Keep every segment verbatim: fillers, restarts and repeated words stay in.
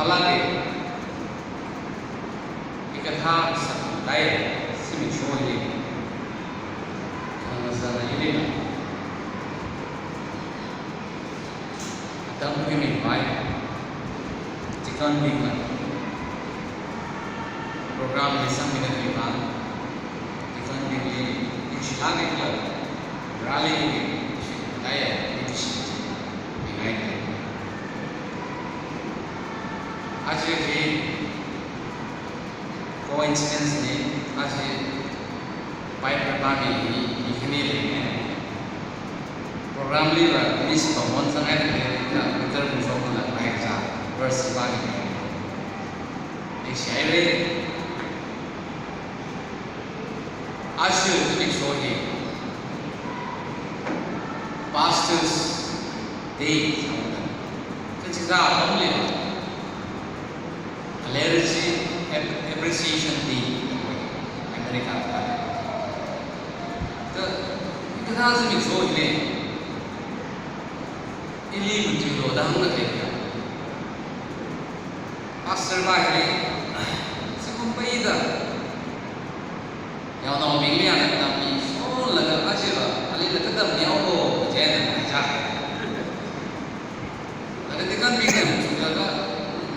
Alāke, hikathā sākhuidai, zimiksho hi khangazana ilila. Atam khuimivai, deaconbingna program hi sangmida khuivang, deaconbingli ningshilākla, rally hi shikdaya, ningshi, ningai. Aja hi coincidence ni, aja Bible pāmi hi, hi khani lei. Program li va, miss pamon sangai de, na, Peter Bungshok na, bai cha, verse pāmi. Ningshihaira. Aja zimiksho hi Pastors' Day, kachichā apamli Clergy Ap-, Appreciation Day, America ta. Ka, kathā zimiksho hili, ili matuilo da hāngda khalei. Pastor va hili, sākhuipaida, yaonaobingli ana tammi shonlaga aja va, alila katammi haoko, kaje na mai cha. Laga deaconbingna chunglaga,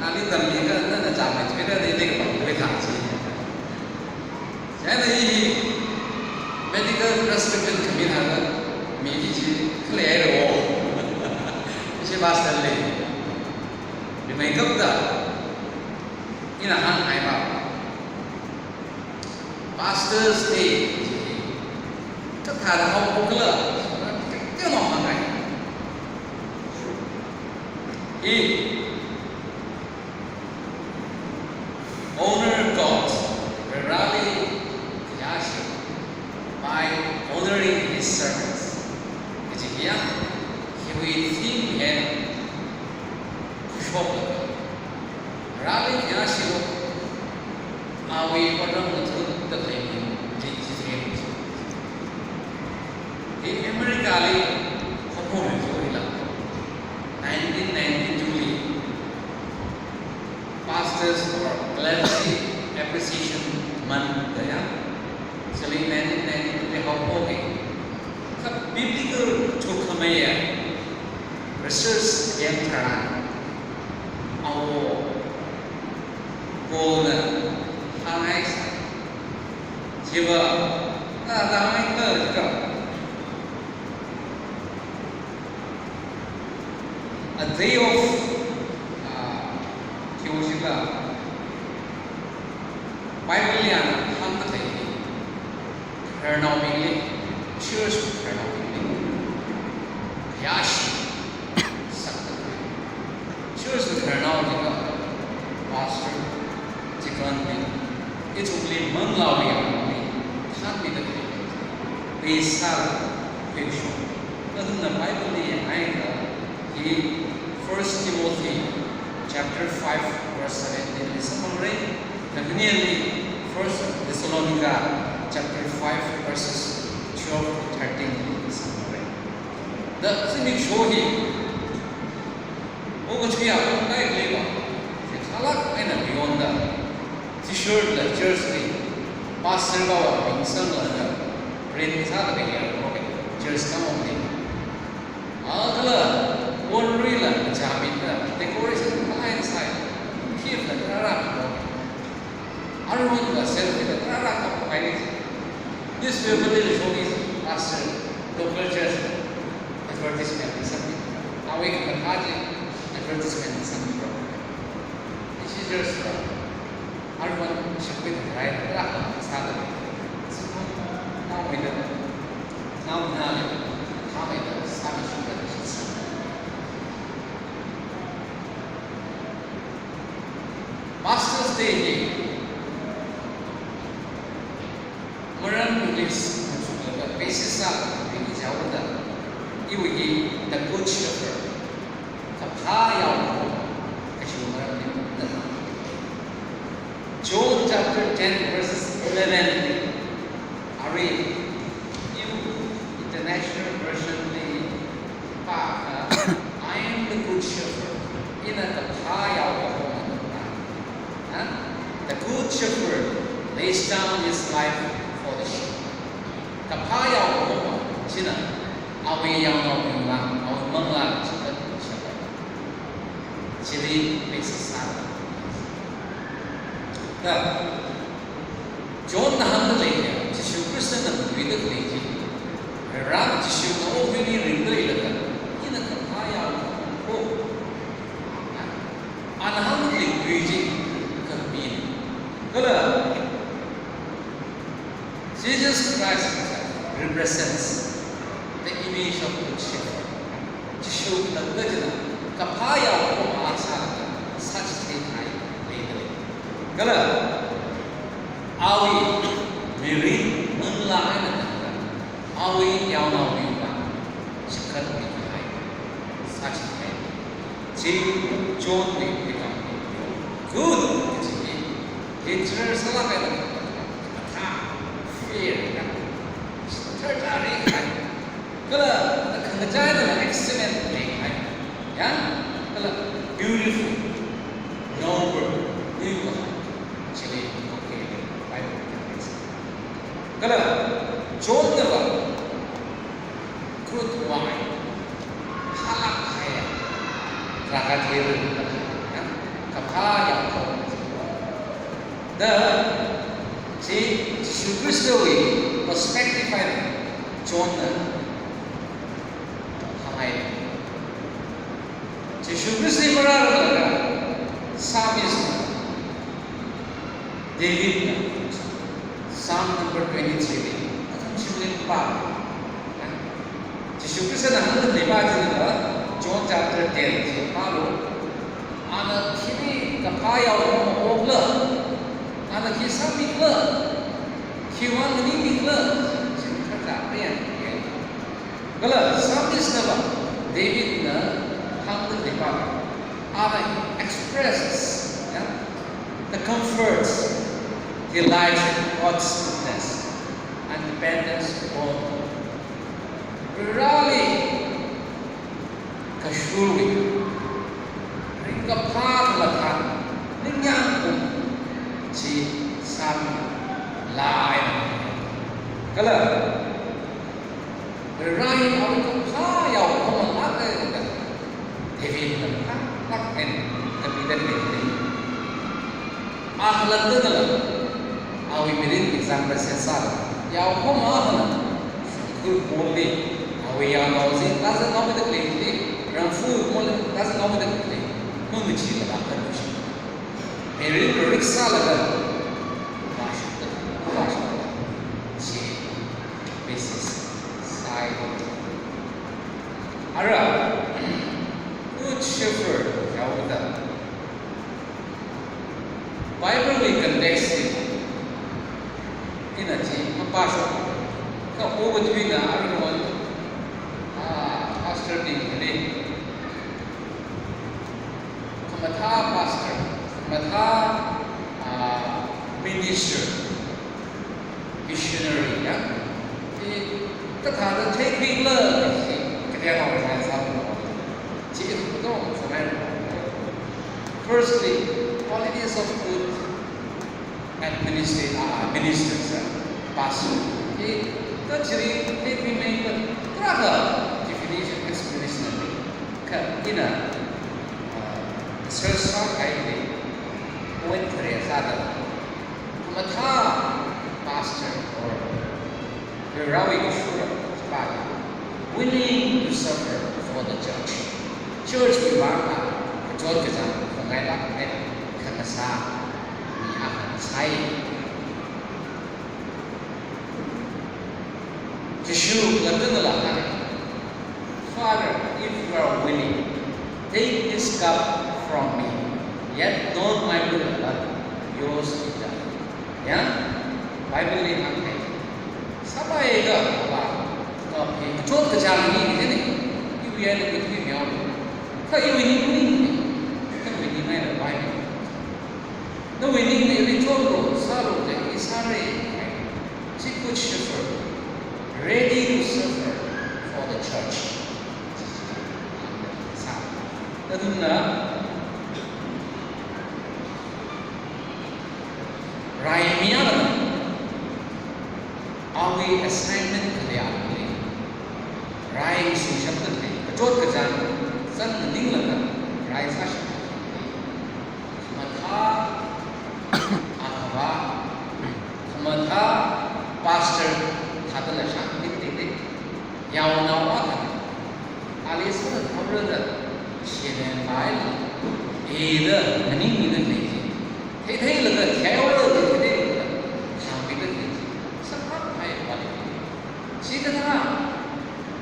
ali tammiakha, nana chāngmei thuida, de, de, kapangkhui tha chi. Chieina hi medical prescription khami thāda, mi chi chi khalei haira o. Ishi pastor li. Rimeikapta, ina hānghaiva, Pastors' Day, kathāda haophokhala, kathāda hānghai. I, honor God, Vareli khayāshi, by honoring His servants. Kaji hiya, hiwui theme hi, khuishok, Vareli khayāshilu, awui otram ngathutda khalei mili chithei. Hi America li haophokmi chi hila, nineteen ninety-two li Pastors or Clergy Appreciation Month da ya, chili nineteen ninety-two li haophoka. Kha biblical thukkhameiya research yangtharan, awo Paulna hānghai sā. Chiva, na, na hānghai na ka. A day of, uh, theological Bible li ana hāngda khalei, khararnaobingli, church khararnaobingli khayāshi sāda khalei. Church khararnao chiakha pastor, deacon bing, ithumli manglāwui vangli thānmida khalei, pheisā khuishok. Athumna Bible li hāngda, hi First Timothy chapter five verse seventeen li samphangra, kakhaneli First Thessalonica chapter five verses twelve to thirteen li samphangra. Da zimiksho hi, okathuiya ungkahai leiva, chi khalak eina beyond da, T-shirt la church li, pastor va ming sanglaga, print sāda kayāng roke, church kamong li. Akhala, wonruila, jamit da, decoration khalai sai, khif la rara roke. Arun va selfie la rara kaphaini. Newspaper li shoki pastor, local church, advertisement sāmi. Awui kakaji advertisement sāmi. Ishi church va, arun shakui tharai rara sāda. Sāmi, naomeida, naonali, khameida, sāmi shakui tharai sāmi. Pastors' Day hi maram English machuklaga basis sālaga iwui jaoda, iwui hi The Good Shepherd, kaphā yaokahoma kaji maramli na. John chapter ten verses eleven li, arui New International Version li pākha, "I am the good shepherd." Ina kaphā yaokahoma. life for the sheep. Kaphā yaokahoma china awui yaonaobingla, awui manglāla chikatmi shepherd. Chili basis sāda. Kha Johnna hāngda khalei, Jishu Khristana khuida khalei chi, Varena Jishuna okathuili ringda leilakha, ina kaphā yaokahoma ko. Ana hāngda khalei tui chi kami. Kala Jesus Christ himself represents the image of good shepherd. Jishu khalatta china kaphā yaokahoma sālaga sāchithei kahai leidalei. Kala awui mirin manglā eina tangda awui yaonaobingla chikatmi kahai sāchithei. Chi Johnwui tekam hi good kaji hi literal sālāk eina kaphā, fair, ya, extraordinary kahai. Kala khangachā eina excellent leikahai. Ya, kala beautiful, noble, beautiful. Chili okay, Bible. Kala Johnna va crude wine, halak hai, raga theru, ya, kaphā yaokahoma. Da chi Jishu Khristawui perspective eina Johnna hānghai. Jishu Khristawui marālaga psalmist Davidna Psalm number twenty-three li athum shimli pā. Jishu Khristana hāngda khalei pā china John chapter ten chi pālu. Ana khili kaphā yaokahoma okla, ana khi sāmikhala, khiwui vang nganingmikhala, chi kharda payang. Kala psalmist na va, Davidna hāngda khalei pā, ana expresses, ya, the comforts, delight in God's goodness, and dependence upon Vareli kashurwui ringkaphā mathān ningyāng kum chi sāmilāk eina. Kala Vareli awui kaphā yaokahoma lāka da Davidna pā lāk eina kapida leidalei. A khalattana awui mirin example sāsāda, yaokahoma akhala, shongkhu pongli, awui yaonao chi tazanao mida khalei chi, rangfu pongli tazanao mida khalei, mangachila lāka da shi. Mirin riksālaga, vāshungda, vāshungda, chi basis sāi. Ara, Good Shepherd yaoda Bible wui context li ina chi mapāshok, kha okathuina aruihon, ah, pastor bingli, khamathā pastor, khamathā, ah, minister, missionary, ya. Chi kathāda theikhuikhala, chi kathāda organize sākhala. Chi katonga sāngai. Firstly, qualities of good administ-, ah, ministers, ah, pastor. Chi kachiri theikhuimeikhala, tarākha definition, explanation lei. Kha ina, ah, search sākahaili, point khare sāda, khamathā pastor or Varewui kashura chipāli willing to suffer for the church. Church wui vang kachot kachāng khangailāk eina khangasā mi akha sāi. Jishu khalattana lāka. Father, if you are willing, take this cup from me. Yet not my will, but yours be done. Ya? Bible li hānghai. Sāpaiga, Avā, cup hi kachot kachāng hi, hi ni. Iwui eina khuimeiyao. Kha iwui ning maningmana. Kha nawui ning eina pai. Nawui ningli ili chotlu, sālu da, i sāra. Chi good shepherd, ready to suffer for the church. Sā. Athumna, raimi akha, Awui assignment khalei akhali rai shimshapda lei, kachot kachāng zang nganinglaga rai sāshap. Khamathā akhava, khamathā pastor thāda lashang dikdikdik. Yaonao akha, ali sāda thaorada, shelen bai, eda nganingmida lei. Theitheilaga, theitheilaga, theitheilaga, shangmida lei. Samphanghai quality. Chikathā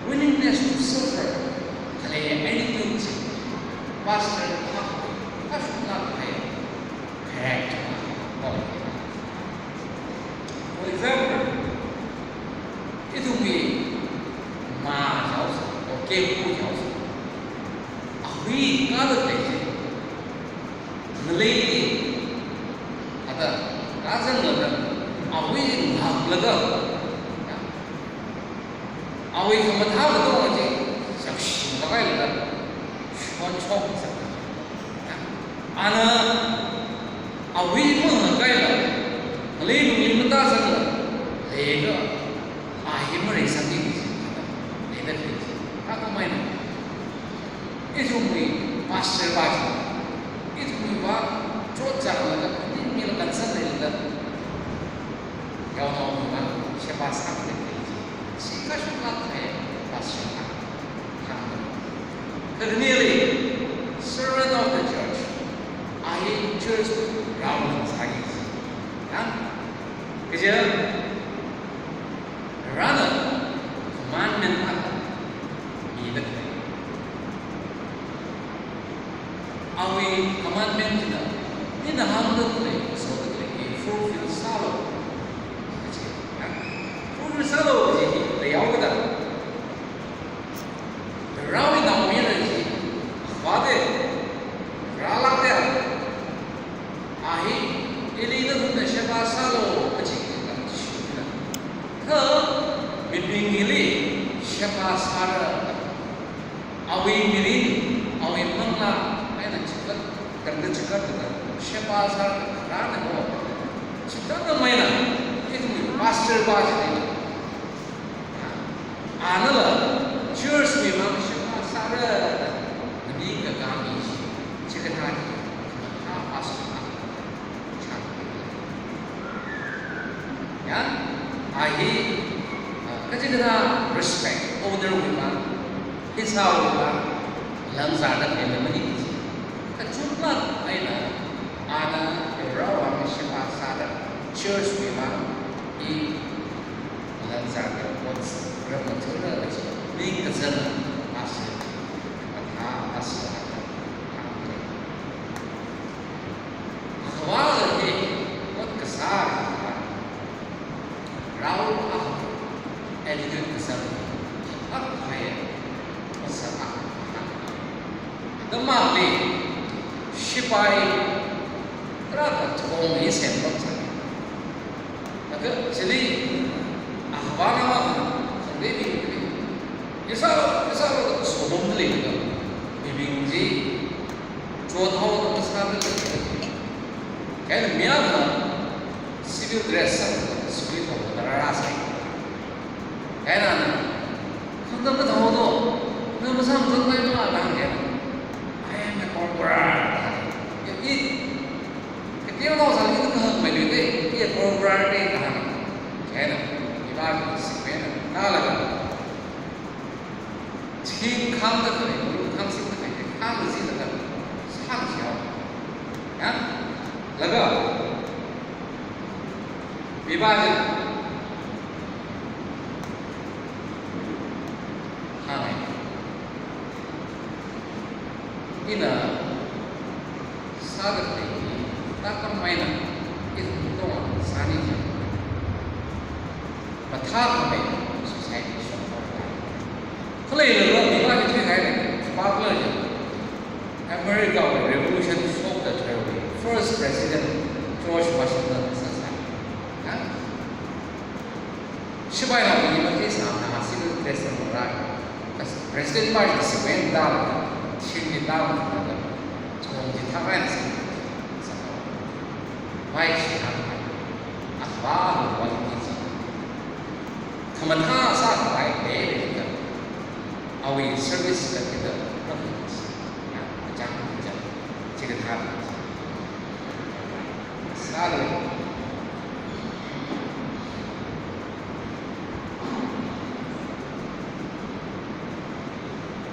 willingness to suffer khalei attitude chi pastor akha kashunglāk kahai character akha. For example, ithumwui ma jaosa, or kempu jaosa, ahui ngada lei. Ngalei, ada, kazang laga, awui ngaklaga, ya, awui khamathā katonga chi, sakshi lagai laga, shonchok sak. Ya, ana, awui mangakhaila, ngalei nungli matazangla, leiga, a hi mareisangki, leida khalei chi. Kha kamaina. Ithumwui pastor va chi, ithumwui va chotchānglaga, ningmila concern leilaga, yaonaowui va sheba sāda lei chi. Chi kashunglāk kahai pastor akha. Kha khanili, servant of the church, a hi church rao sāki chi. Ya? Kaja, Varena commandment akha mida khalei. Awui commandment china, ina hāngda khalei, sāda khalei, fulfill sālu. Kachi, ya? Fulfill sālu kaji hi, da yaokada. Varewui naomayara chi, vāda, rālākda, a hi, ili nathumna sheba sālu kachi, kachi. Kha, mibingli sheba sāra, awui mirin, awui manglā, eina chikat, tangda chikatda, sheba sāra, rāna ho. Chikatda maina, ithumwui pastor va chi, anala, church wui vang sheba sāra, nganingkakā mi chi, chikathā hi, khamathā pastor akha. Ya, a hi, ah, kachikathā respect, honor wui vang, hisāwui vang, langzāda khalei maning chi. Kachungkha eina, ana, Varewui vang sheba sāra, church wui vang, i, Langzāda ot rāmathura kaji, ningkachāng asā, mathā asā. Akhava hi ot kasā, rao a, educate kasā, akhava hi ot sā a. Damali, shipai, tarākha thong hi semlāk sā. Laga chili, ah, vānava, khangatei bing chili. Yasālo, yasālo, da sopamda lei, mibing chi, chothaoda masāda lei. Kha mi akha, civil dress sāda, civil thong, da rāra sai. Kha ina, khangatei mathāda, na masāmachānmei ma, da hāng kha ina. I am a corporal. Ya, i, Kateonao sāli ina kahakmei lui te, i corporal te kahāng. Chieina, iva sikmena, nalaga. Ching khangda khalei, lu khangsin da khalei, khangda zida khalei, sāng siao. Ya? Laga. Iva ni. Hāngai. Ina sāda khalei, tākam maina, ithum tongna sāni chi. Mathākhamei society shokta. Khalei lala, iva ni thuikahai lei, sparkler chi. America wui revolution shokta thuiwui, first president George Washington sāsai. Ha? Shipainaobingli matheisāmana, civil dress sāmara. President pa sipeng da, shimli da, chong chi thakai si. Pai shi ha. Akhava quality chi. service la kita, ya, kachang kachang, chikathā. Sālu.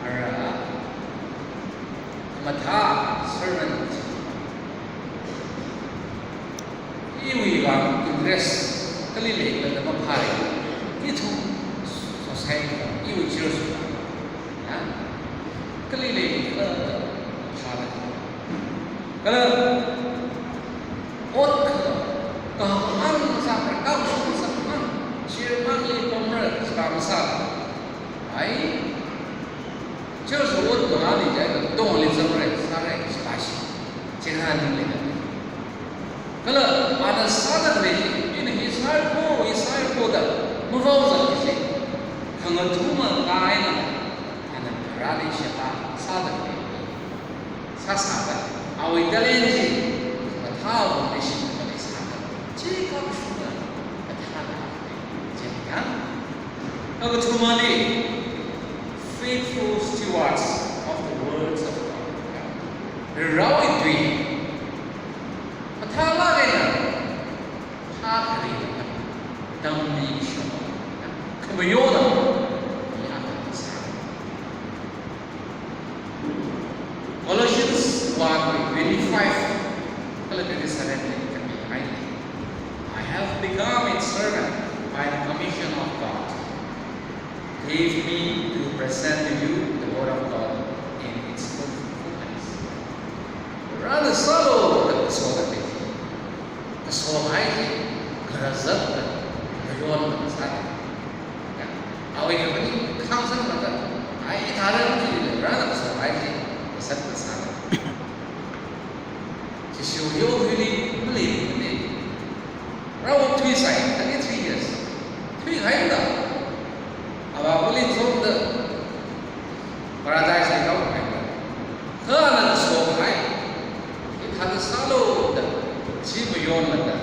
Ara, mathā servant. Iwui vang interest kali leikhala maphālei. Ithum society, iwui church, ya, kali leikhala maphālei. Kala ot kha, kahāng sākahai, kahāng sākahai, chairman li pamra, sākahai masāla. Ai, church ot mangāli jai, tongli zamra, sāra, sāshi. Chihān ningli na. Kala, ana sāda lei, ina hi sāko, hi sāko da, mavao zat shi. Khangathuma kaina, ana pharāli shapa, sāda lei. Sāsāda, awui talent chi, mathā awui mission kali sāda. Chi kashungda, kathāda, chi yang. Kakathumali, faithful stewards of the words of God. Rarāwui tui. Mathālāk eina, phākharei, tammi shok, khamayona, mi akha sā. Colossians one twenty-five, kala twenty-seven li kami hai. "I have become its servant by the commission of God. Gave me to present to you the word of God in its fullness." Rāna sālu, da sāda lei. Kasokahai chi, khararchān, khayon sāda. Ya, awui kaphaning khangsan mata, ai tharan chi, rāna kasokahai chi, kasat kasāda. Chi shiu yo hili, mali, mali. Rāwui tui sāi, thirty-three years. Thuikahai da. Avāvali zongda, paradise li rākahai da. Kha ana kasokahai, hithāda sālu da, chi mayonlaga,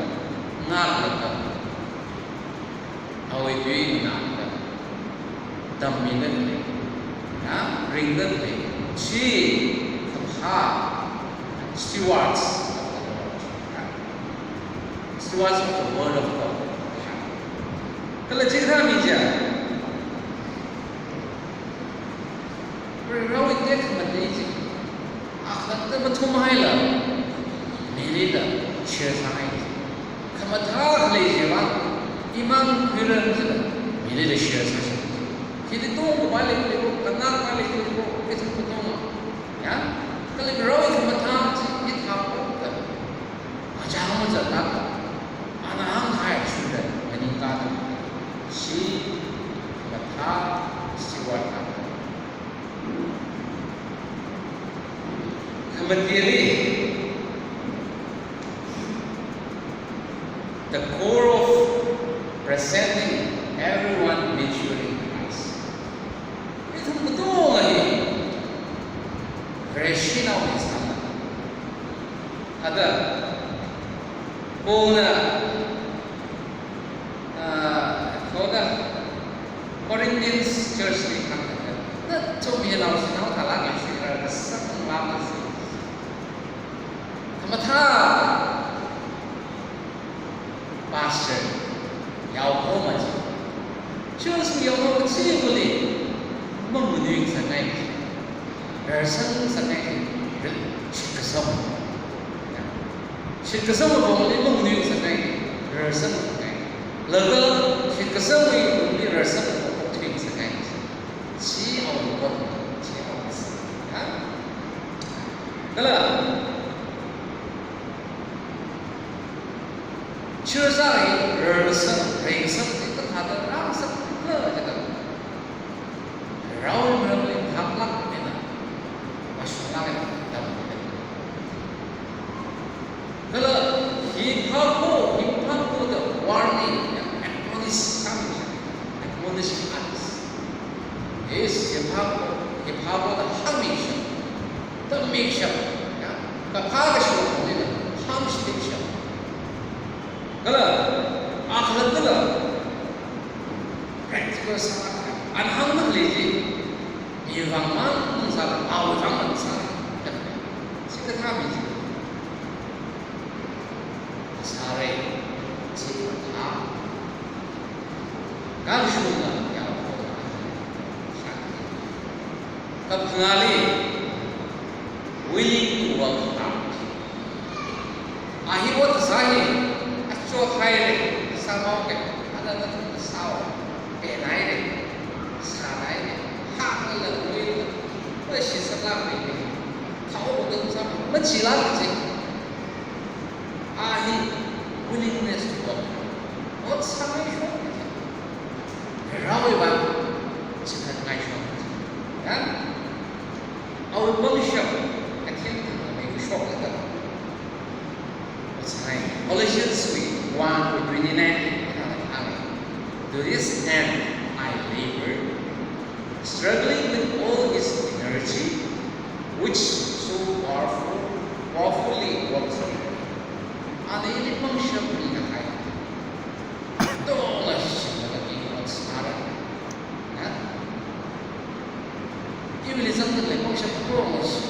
ngāklaga, awui tui nganālaga, tammida lei, ya, ringda lei, chi kaphā, stewards of the Lord, ya. Stewards of the word of God. Kala chikathā mi chiya, Varewui tekhamatei chi, akhalatta mathumhaila, mili da share sāhai. Khamathā khalei chiva, imang khuiran chila, mili da share sāshi. Hili tongkhavai leilei ko, kanakvai leilei ko, ithum katonga. Ya? Kala Varewui khamathā chi, hithā ko da. Achang mazatlāk, ana hānghai shurda, maningkada, chi, mathā, steward ka. Khamateli, the core of presenting everyone mature in Christ. Ithum katonga hi, Vareshi naoli sāna. Ada, Paulna, ah, Paulna Corinthians church li hāngkahai, nathum hi naoshinao thālāk eina shuirarkasang lam na si. Khamathā, pastor, yaokahoma chi. Church wui yaokahoma chi kali, manganuisāngai. Rarsangsāngai, shitkasang. Shitkasang apongli manganuisāngai, rarsangsāngai. Laga shitkasangwui apongli rarsang apong thuisāngai. Chi awui apong, chi awui apong. Ha? Kala, church wui rarsang, rarsang, chi kathāda rarsang, kala jida. Rao maramli haklāk eina, mashunglāk eina, tamda. Kala, hi phākho, hi phākho da warning, admonish, admonish others. Yes, hi phākho, hi phākho da hāngmishi, tammishi, ya, kaphā kasho ni, hāngmishi. Kala, akhalattala, practical sāda, ana hāngda lei chi, mi Iwui vang mang sāda, awui vang mang sāda. Chikathā mi chi. Sāra, chikathā. Kashungna yao ko. Shakti. Kaphangāli, willing to work hard. A hi ot sā hi, achot haira, sāmao ke, ana na thum sāo, penhaira, sāhaira, hāngla luila, mashi sālāk haira, khao dang sā, machilāk chi. A hi willingness to work. Ot sāngaishok chi. Rawi ba, chikatngaishok chi. Ya? Awui pangshap, kathemthang na mei shok na. Ot sāngai. Colossians wui one wui twenty-nine, to this end I labor, struggling with all his energy, which so powerful, powerfully works in me. Ana ili pangshap mi kahai. Tongla shimlaga i ot sāra. Na? Iwuili zangda lei pangshap tongla shi.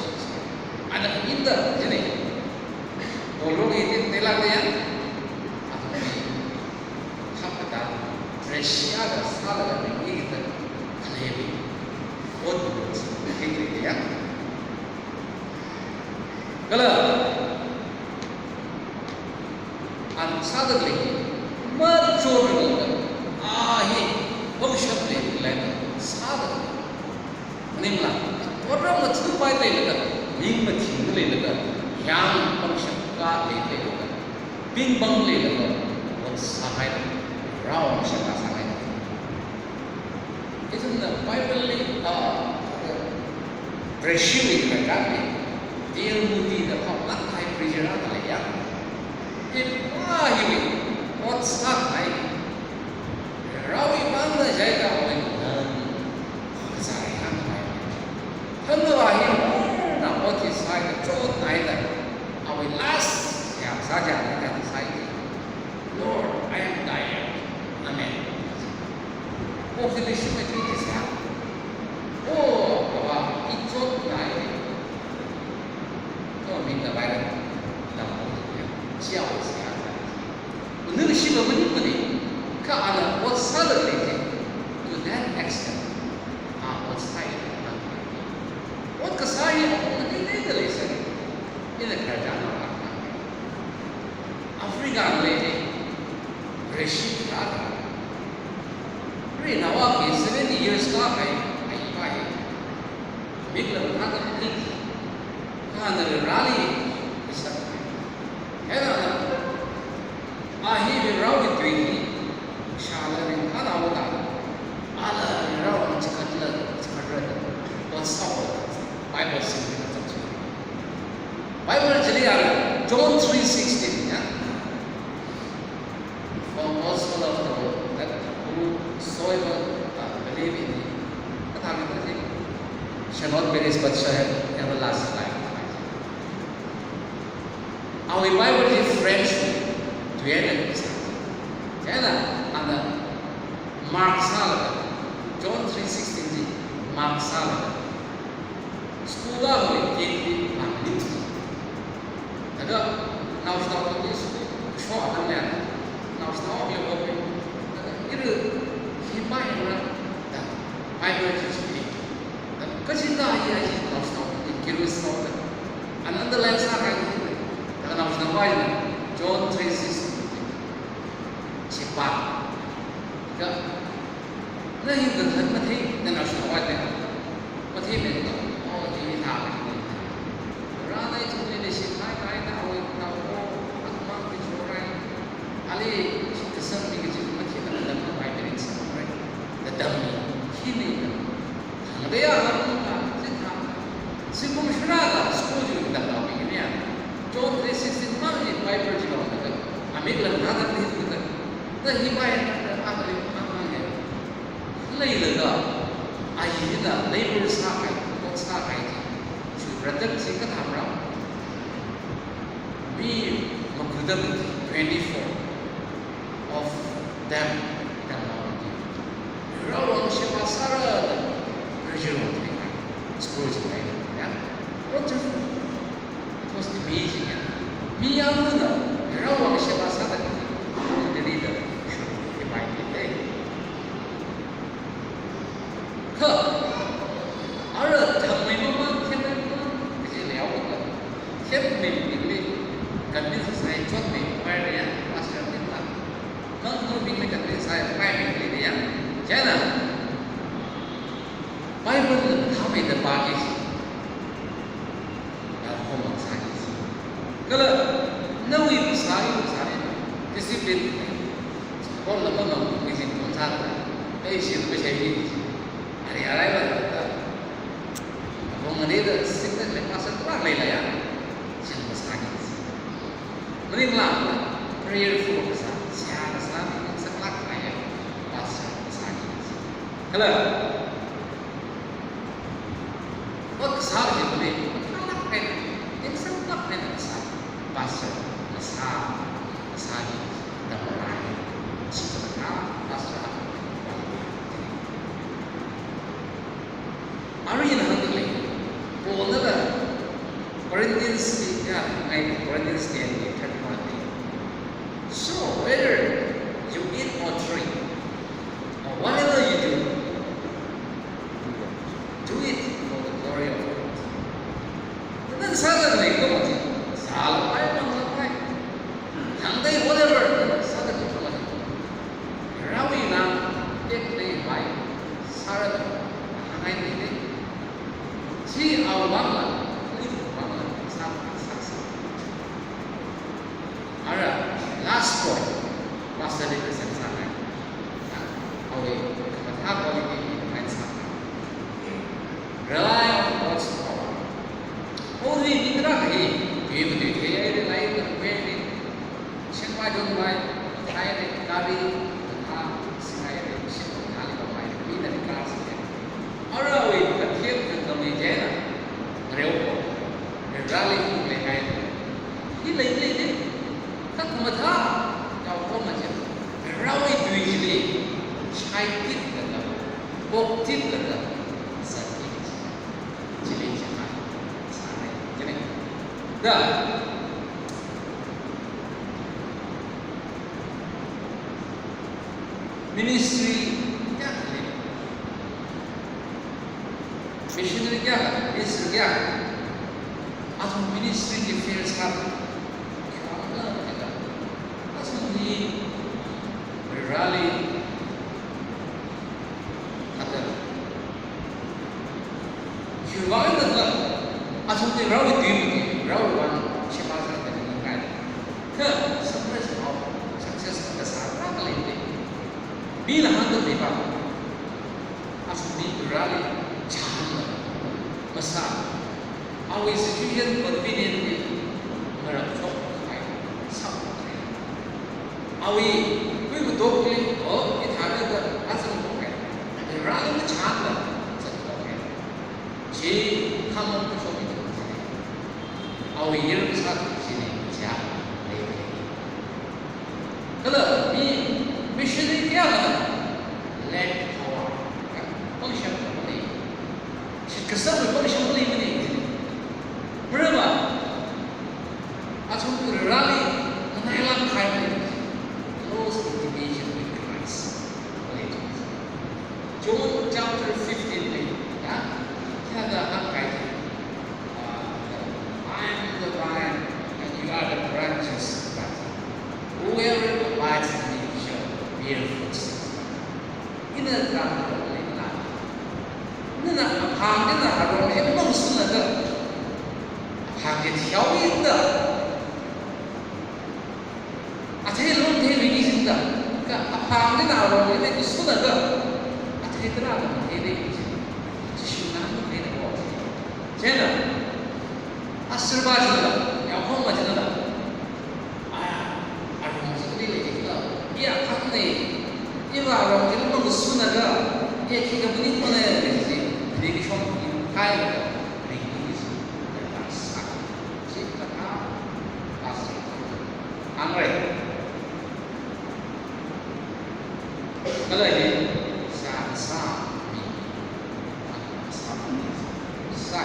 Ana kaminda, jine. Olo ngi tin tela de ya. Athumli. Khapkata, Russia da sālaga ringki da khalei bi. Ot bu chi, kikri ya. Kala, ana sāda lei, machon lei, a hi, pangshap lei, lei, sāda lei. Maningla, otram mathupai leilaga, ning mathing leilaga, yang pangshap ka lei leilaga, pingbang leilaga, ot sāhai, rao shaka sāhai. Ithumna Bible li, ah, Brazil li khararchan li, D L Moody da phaolāk kahai preacher akha leiya. Ipa hiwui, ot sāhai. Rawi bangna jaida awui nang kasai hānghai. Hāngva hi na ot hi sāda chotnaida awui last ya sāja na kasai. Lord, I am tired. Amen. Ko sili shimai tui kisa. Oh, Baba, i chotnai. Ko mi da bai da. Da mo ya. Chia o sia. Unu shimai mani mani. Kha ana ot sāda lei. To that extent. A ot sāi. Ot kasāi mani lei da lei sāi. Ina khararchan na. Africa li, Brazil la, ri nawa ki seventy years la kai, ai pai. Mik la na ka ni, ka na rali, isa. Hena na, a hi ri rao ki tui hi, shala ri ka na wa ta, ala ri rao ni chikat la, chikat ra, what's up? Bible sim ni ka chak chak. Bible chili ya, John three sixteen, ya. For God so loved the world that whosoever, uh, believe in him, kathā kathā shall not perish but shall have everlasting life. Awui Bible hi French, tuihaida, chieina, ana mark sālaga, John three sixteen hi mark sālaga. School la hoi tieng di pangli. Laga naoshinao tongli school shok atam lian. Naoshinao le hoi. Laga ira hi mai na da Bible teach ni. Laga kaji na hi ai naoshinao ni curious nao da. An underline sākahai ni. Laga naoshinao mai na John three six. Chi pa. Laga na hi da han mathei na naoshinao mai na. Mathei mei tong, oh, hi hi thā, hi hi thā. Rānai chungli leishi khai khai na, awui tao ko, akmang ki chorai. Ali, kasang mi kaji mathei na lam na pai mirin samrai. Dadam ni, hi ni na. Hangdaya hang na, si thā. Sikum shra na, school ji dadam na mi ni ya. John three sixteen mang ni Bible ji mang na. Amik lam na na ni na. Na hi pai na, amik mang mang ya. Leilaga, a hina labor sāhai, ot sāhai chi, chi ratak chi kathāmara. Mi makudam twenty-four of them, them are. Rawang sheba sāra, pressure on me. Sāki. Yaohom sāki. Kala, nawui phasā, iwui phasā, discipline. Kon lama ngam, ngizin kon sāda. Ei, shi tu shai ni. Ari arai ba da. Kon ngani da, sing da, lek masa tu lei la ya. Sing masa ni. Maningla, prayerful kasā, siya kasā, saklak kaya. Pastor kasā ni. Kala. Ot kasā jibuli, aklāk eina, ningsāklāk eina kasā, pastor kasā, kasā hi, damnai, chithāda pastor. Arui ina hāngdalei, Paulna Corinthians li, ya, ngai Corinthians ten thirty-one li. So, whether you eat or drink, or whatever you do, do it for the glory of God. Nana sāda khalei ko mati, sālapai, panglapai. Hāngdai whatever, nana sāda khalei ko mati. Rawi nang, tek lei pai, sāra, hāngai lei lei. Chi awui vangla, kali vangla, sā, sā, sā. Ara, last point, pastor li present sāngai. Awui, khamathā quality ni present sāngai. Rely on God's power. Only mitra hi, tui mutui thei ai, rely on the way ni. Shimpai dunpai, thai ni, gari, khamathā, singai ni, shimpai thali papai, mi na ni car singai. Ara awui, kathiem kangkam ni jena, ngareo ko, rally ni leingai. Hi lei lei lei. Kha khamathā, yaokahoma chi, Varewui tui chili, shaitit lada, poktitla da, zatkit. Chili chama, sāngai, chili. Da. Ministry, ya, chili. Missionary kayākha, ministry kayākha, athum ministry ki field sāda, khiwuivang khala jiakha, athum hi Vareli thāda, khiwuivang khala jiakha, athum hi Varewui team ki, Varewui vang sheba sāda ningai. Kha suppress of success kasā kala lei. Mila hāngda leiva. Athumli Vareli chānla masā, awui situation convenient li ngarānshok kahai, sākahai. Awui kuimadokli, o, ithāda da azang kahai. Vareli machānla zatkahai. Chi khamong kashok ni. Awui yur kasā chi ni, chi a, lei lei. Kala mi missionary kayākha, led power, pangshap maleimana. Shitkasang pangshap maleimana. Maramva, athum Vareli nganailāk kahai, close intimacy with Christ. John chapter fifteen li, ya, kayākha hāngkahai, uh, "I am the vine, and you are the branches. Whoever abides in me shall bear fruits." Ina tram lei na. Nana aphang, nana arong hi mangshunlaga, aphang hi thihaoda, athei lungthei mi ki singda, kha aphang eina arong eina kashunlaga, athei tarākha matheida chi. Jishuna matheida ko. Chieina, asirva chila, yaohoma chila. Aya, arong chi kali lei khala, iya khangna, iva arong chila mangshunlaga, iya khikha maningmana, chi, ringshong, ringkhai, ringshong, ringshong. Hāngrai. Kala hi, sā, sā, mi. Sā, sā.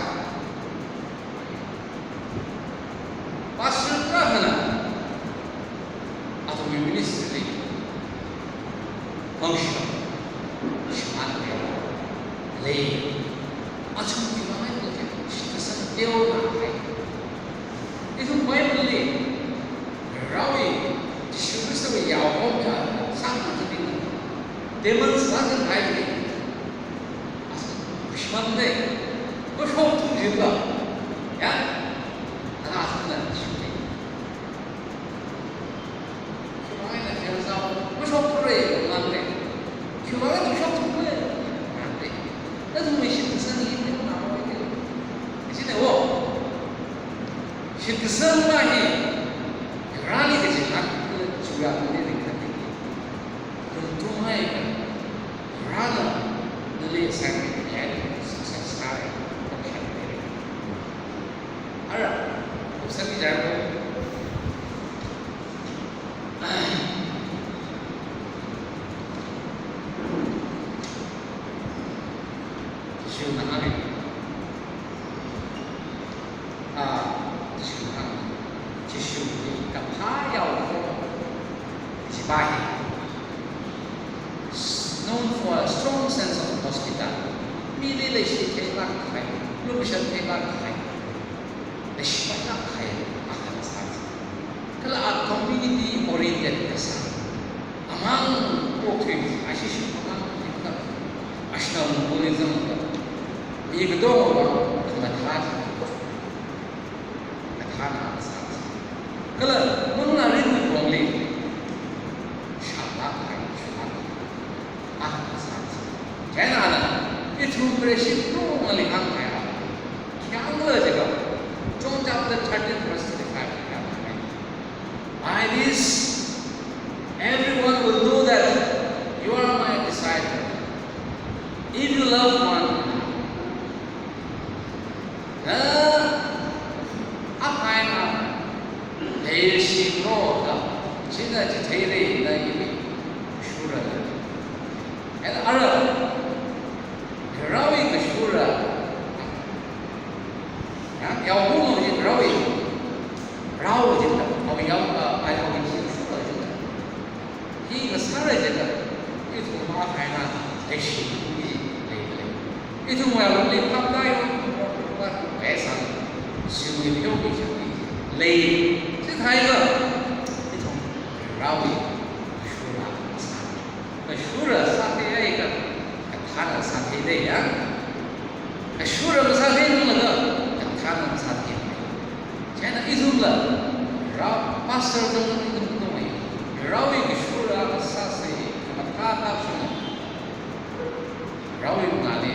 Pastor tarākhana, athumwui ministry li, function, shimān lei, lei, athumwui māng eina, shitkasang teonā hai. Ithum Bible li, Varewui, Jishu Khristawui yaohom ya, sākhangathabing, demons sākhangathābing, asa, bushman lei, Shokthung jila. Ya? Ana sāna shokthung. Shimang eina shel sāo, mashokthura, ngangle. Shimang eina shokthungra, ngangle. Nathumwui shitkasang hi, ngangle. Kachina wo. Shitkasang va hi, rāli kaji ngan, chuya mani ringkhat ni. Kum tumhai ka, rāna, nali assignment ya, success sāra, kachang ni. Ara, upsami jarko. Jishuna hānga. Ah, Jishuna hānga. Jishu hi kaphā yaokahai. Chibai. Known for a strong sense of hospitality. Mili leishi theilāk kahai, lukhamashan theilāk kahai, leishipailāk kahai akha sāsa. Kala a community oriented kasā. Amang pokthui, ashishi amang pokthui ka, ashna mungkuli zangka. Mi katonga khamathā, khamathāna sāsa. Kala manglā rinwui pongli, shālāk kahai, shālāk kahai. Ah, sāsa. China na, ithum Vareshi katongali hānghai a. Khayang la jiakha, John chapter thirteen verse thirty-five khayang hānghai. By this, everyone will know that you are my disciple, if you love one another. Na, akha eina, leishikro ka, china chitheira na ili shura. And ara, rawi kashura. Ya, yaohung ji rawi. Rao ji ta, awi yao, ah, ai awi ji shura ji ta. Hi ngasāra jiakha, ithum akha eina leishi hi lei lei. Ithum ya lungli phap tai, wa, wa, wa, wa, sa, shimwui pheomi shakti lei. Chithākha, ithum rawi shura sā. Kashura sāthei akha, kathāna sātheida ya. Kashura masāthei nunglaga, kathāna masāthei. China ithumla, rao, pastor zangna ithum tongai. Rawi kashura sāsa, khamathā kapsuna. Rawi mangāli,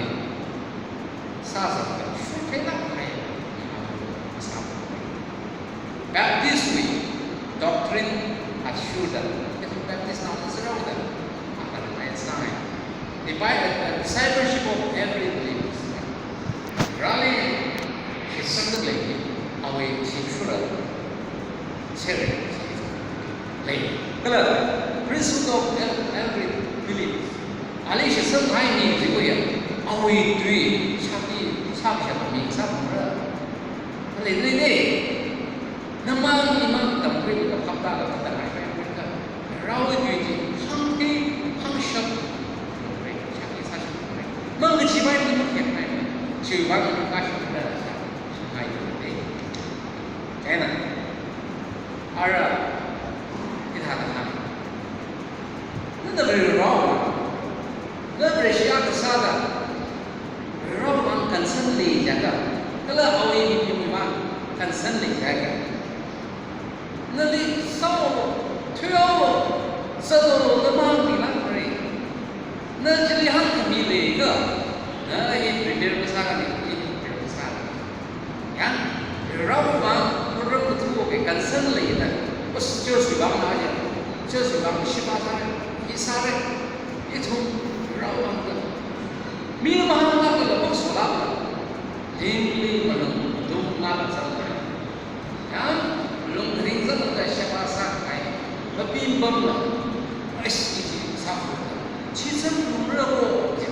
sāsa, shurtheilāk kahai, masā. Baptist wui doctrine athishurda, ithum Baptist naona sāra da, akha ngai sai. Divide the discipleship of every believer. Rāli shitsangda lei, awui shitsangda lei. Sere, lei. Kala, priesthood of ev-, every believer. Ali shitsang hai ni jiakha, awui tui, shakti, shakti, shakti, shakti, shakti. Kala, lei, lei. Namang imang tamkhui kaphap tālaga tamkhui ka. Rawi tui chi hāngkhui, hāngshap. Shakti sāshap. Mang kachipai ni mang kek mai. Chiwuivang ni kashap da. Hai ni. China. Ara. Ithāda hāng. Nana Varewui. Nana Vareshi akha sāda. Varewui vang concern lei jiakha, kala awui miwui vang concern lei jiakha, nali sāo, thuiao, sāo, namang mi lang re. Na chili hāngkhami leiakha, na hi prepare masāra ni, hi prepare masāra. Ya, Varewui vang, Varewui vang kathuwui concern leida, church wui vang na ya, church wui vang sheba sāra, hi sāra, ithum Varewui vang ka. Mi mahānglaga la bang sola la. Lingli malung, malung ngala zangla. Ya, malung ring zangla sheba sākahai. Mapim pamla. Ai, chi chi sākahai. Chi zang malung rabo, chi.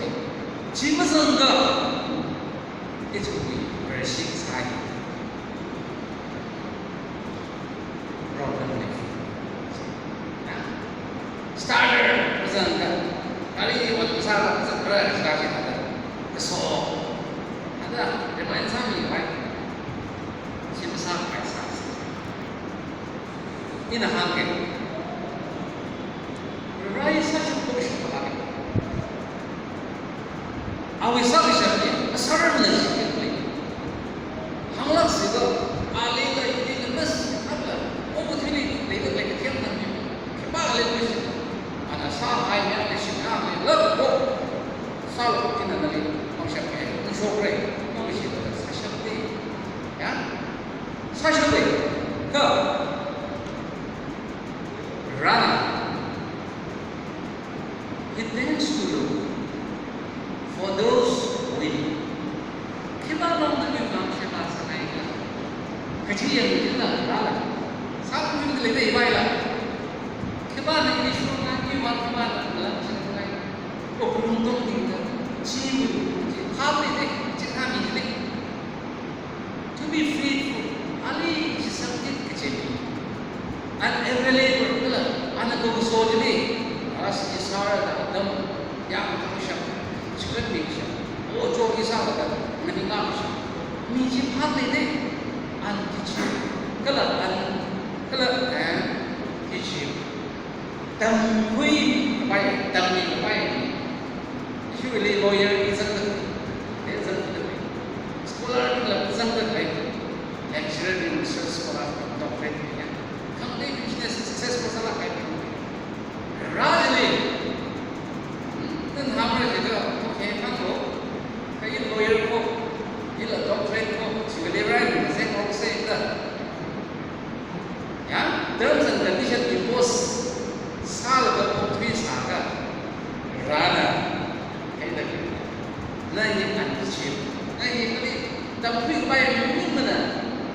Chi mazangakha. Ithumwui Vareshi sāi. Problem lei. Na. Starter, mazangakha. Kali wan masāla, mazangakha, starter hada. Kaso. Hada, remind sāmi vai. Chi masāpai sā. Ina hāngke. Rai sāshap ko shap hāngke. Awui sākashap hi, asāram na shap hi. Alila ili namas, apla, obu thili, lila, lila, kiyam nami. Khipākha leishiya. Ana sāhai mayang leishiya, lila, ko. Sālu, ina nali, mangshap hai, mangshokre, mangshi, sāshapde. Ya? Sāshapde. Kha. Rāna. He tends to look for those willing. Khipā longda mi vang khipā sāngai khala. Kachi yang jila rāla. Sāpung jila lei dai baila. Khipāna initiative na mi vang khipāna lam sāngai. Ko pulung tong ding da. Chi mi, chi kham ni de, chi kham ni de. To be faithful, ali chi samtit kachi mi. Unavailable, kala, ana kongso chili, as isar da dam, ya, shap, chikan mi shap, o cho isa da, ngani ngam shap. Mi chi phat lei de, an tichi, kala, an, kala, eh, tichi. Tamkhui kapai, tammi kapai. Usually lawyer hi zangda, eh, zangda. Scholar la zangda kai. Lecturer in research scholar, doctorate ya. Company business successful sālāk kai. Rāli. Nan hamra jika, okay, panglo. Kai lawyer ko, ila doctorate ko, civil right, se ko se da. Ya, terms and condition impose sālaga okathui sākha, rāna, kaida, na hi unteachable, na hi kali, tamkhui kapai mi mana,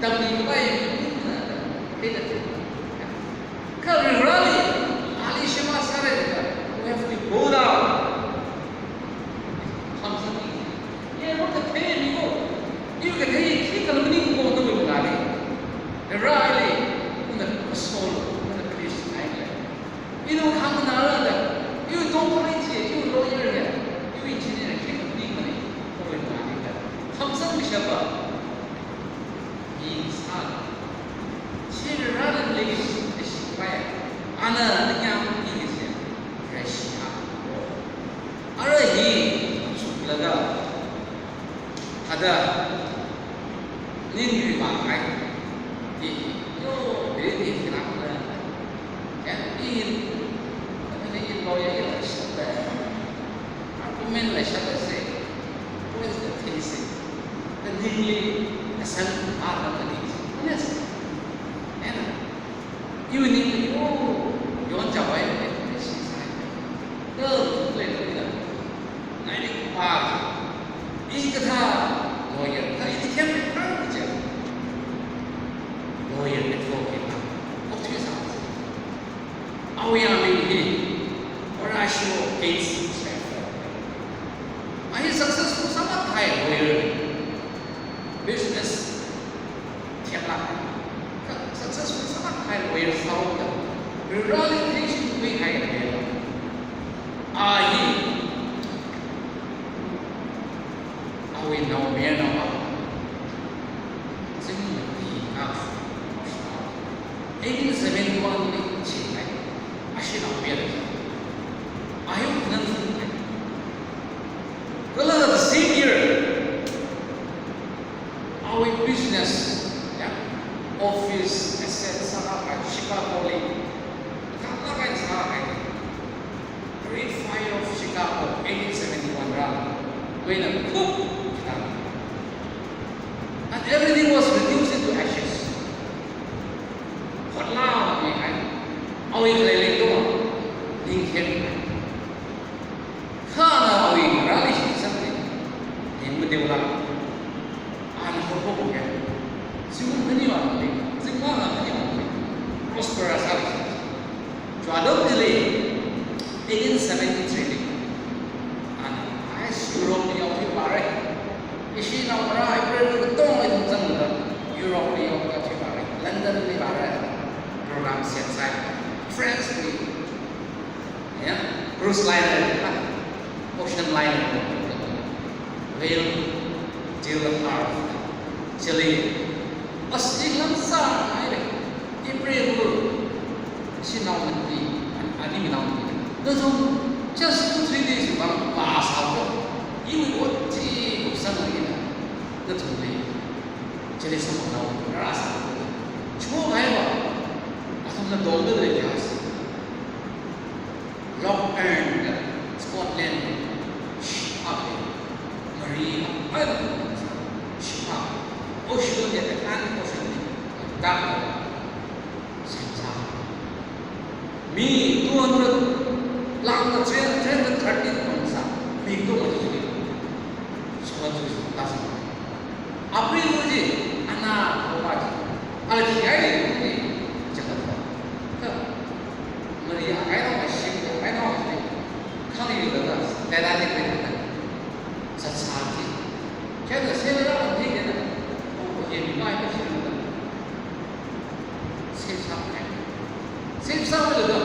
tammi kapai mi mana, kaida. Kha Vareli, ali shima sāra, we have to go down. Hamsang ni. Ye, what the pain, you go. You can, hey, kick on the money, go on the money. Vareli, on the soul, on the Christian, I like. You know, come on, another. You don't reach here, you lawyer here, you engineer, kick on the money. Go on the money. Hamsang ni shapa. Hi sā. Chi Vareli leishipai. Ana ningyāng hi chi. Russia. Ara hi chuklaga. Ada. Ning ri ba kai. Hi. Yo, beri ni kira kira. Ya, hi. Tapi ni lawyer ya, shapa. Argument la shapa se. What is the thesis? The ningli asal part of the thesis. Honest. Ena. Iwui ningli, oh, yon chawai le, le shi sai. Go, le, le, le. Nai ni pa. Ikathā lawyer, kha ini khem kar je. Lawyer advocate. Okathui sā. Awui aming hi Horatio Gates Spencer. A hi successful sālāk kahai lawyer. Business themlāk. Successful sālāk kahai lawyer sāhaoda. Vareli leishipai kahai lawyer. A hi Awui nao mayarnao a. Zingmati a. Eighteen seventy-one li chingai. Ashinao mayar. Ayu nan zingkai. Kala the same year, awui business, ya, office, asset, sākahai Chicago li. Kala kai sākahai. Great Fire of Chicago, eighteen seventy-one rā, when a cook, and everything was reduced into ashes. Hotla ni hai, awui khalei lengdo, ningkhen hai. Kha ana awui rali shi sangni, ning madeola. Ana hotpok ya. Zingkum khani wui, zingkum khani wui. Prosperous sāli. Chua dok dili, eighteen seventy-three li. Ana, ai, Europe li yaothui vāra. Ishi naongarā April katongli zangda, Europe li yaothui vāra. London li vāra. Program siat sai. France li. Ya, cruise liner, ah, ocean liner. Whale, Teal Harp, chili. As example sāngaile, April, shanao mati, ani mi naomati. Nathum, just two, three days vang, vāsāhaoda. Iwui ot chi kupsanglaga, nathumli. Chili sāmang nao Hai, shima, ocean ya, Atlantic Ocean ni, dam, semsa. Mi two hundred lang na three hundred, three hundred thirty tong sā, mi tong ma chi. Suma tu ta sā. Apri lu ji, ana ko ba ji. Ala ki ai ni, jangan ko. Ka, Maria, ai na ma shi, ai na ma shi. Kang yu da, da, da, da, da, da. Sat sā ji. Kya da, se da, da, da, da. Oh, ye mi mai ka shi da. Safe sā hai. Safe sā hai laga.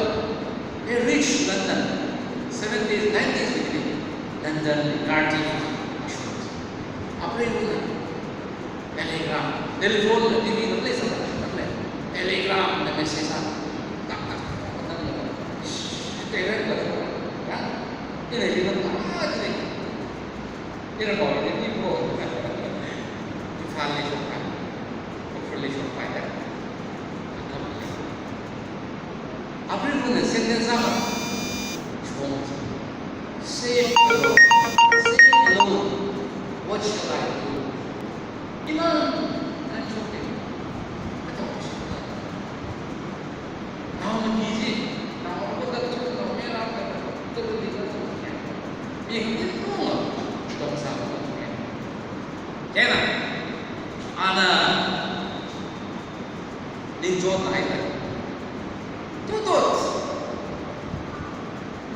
They reach London. Seven days, nine days within London, Cardiff. Apre na telegram, telephone, T V, the place of the telegram, the message. Tak, tak, tak, tak, tak. Telegram, ya. Ini lima, ah, ini. Ina kawui ni ibo. Imphal li shokpai. Ukhrul li shokpai da. Apre kuna sentence ama. Shong. Say alone. Say alone. What shall I do? Iman, nan shokpai. Atau shokpai. Nao na biji, nao ko da tu, nao mera ka, tu di ka tu kya. Bihun tu, dong sa ko kya. Kena, ana, ning jot ai ai. Tu tu.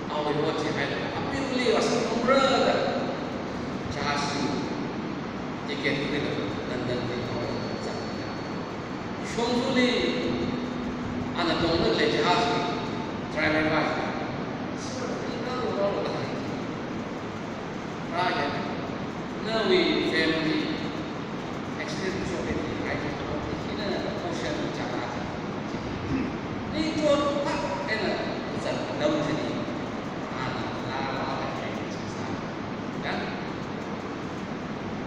Awui ot chi hai, apimli asam umra da. Jahaz ticket khuida, London li awui zat. Shongzali, ana tongda lei jahaz li, driver ba. Sir, ina lo lo da. Rāya, nawui family accident shokhaida, ai, hina ocean chara. Ni chotpa eina zat dam chili, ana laa laa da kai chisa. Ya?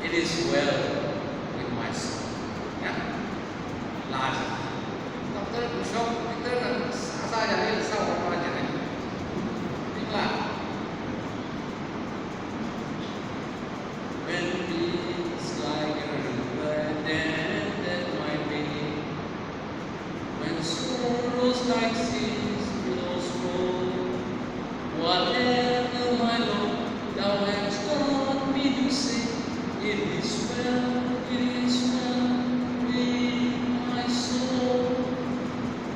It is well with my soul. Ya? Laa. Doctor Bishop, Peter na sa sa ya ni sa wa wa ya ni. Ni la. When peace like a river attended my pain, when sorrows like seas billows roll, whatever, my Lord, thou hast taught me to say, it is well, it is well with my soul.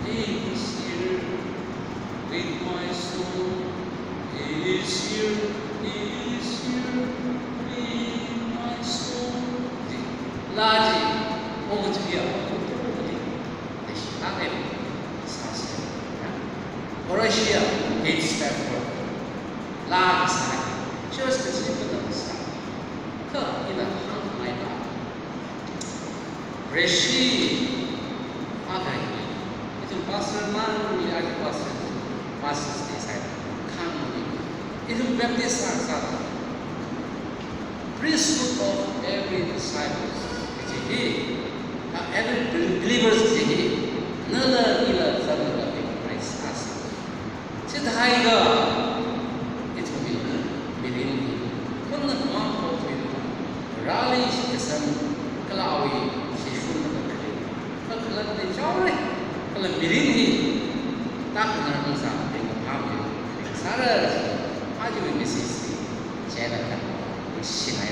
It is here with my soul. It is here, it is here with my soul. Laa chi, omu chi ya, omu chi ya. Horatio H. Spafford. Laa kasā. Church kasā. Kha ina hāngmei pa. Rishi akhai. Ithum pastor man, mi akhai pastor. Pastor sāsai. Khangmi. Ithum Baptist sāsai. Priesthood of every disciple. Kaji hi. Ah, every be-, believers kaji hi. Nala ila zangla Christ as. Chithākha, ithumwui mirin hi, khunnakmang kothuina, rali shikasang, kala awui shishun khalei, kakhalat ni chaore, kala mirin hi, takna ngasā ping pam ni, sāra, aja wui message hi, chieina kha, shinai